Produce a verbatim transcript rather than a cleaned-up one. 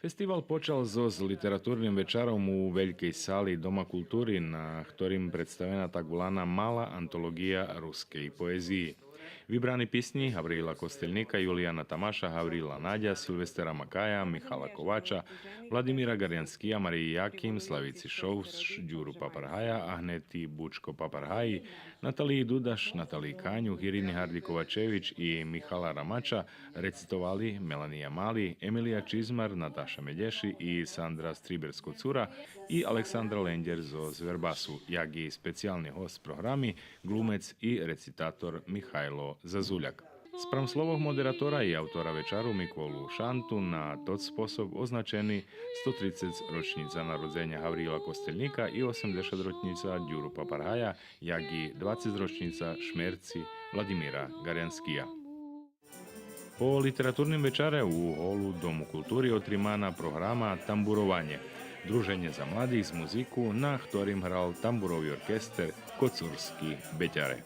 Фестивал почал зоз литературним вечаром у велькей сали Дома култури, на хторим представена так волана мала антолоґия рускей поезиї. Вибрани писнї Гавриїла Костельника, Юлияна Тамаша, Гавриїла Надя, Силвестера Макая, Михала Ковача, Владимира Ґарянския, Мариї Яким, Славици Шовш, Дюру Папаргая, Агнети Бучко Папаргаї, Наталиї Дудаш, Наталиї Канюх, Ирини Гарди Ковачевич и Михала Рамача рецитовали Мелания Мали, Емилия Чизмар, Наташа Медєши и Сандра Стриберско-Цура и Александра Лендєр зоз Вербасу, як и специялни госц програми, глумец и рецитатор Михайло Зазуляк. Спрам словох модератора и автора вечару Миколу Шанту на тот способ означени сто трицец рочнїца народзеня Гавриїла Костельника и осемдзешат рочнїца Дюру Папаргая, як и двацец рочнїца шмерци Владимира Ґарянския. По литературним вечаре у голу Дому култури отримана програма Тамбурованє, друженє за младих з музику, на хторим грал тамбурови оркестер Коцурски бетяре.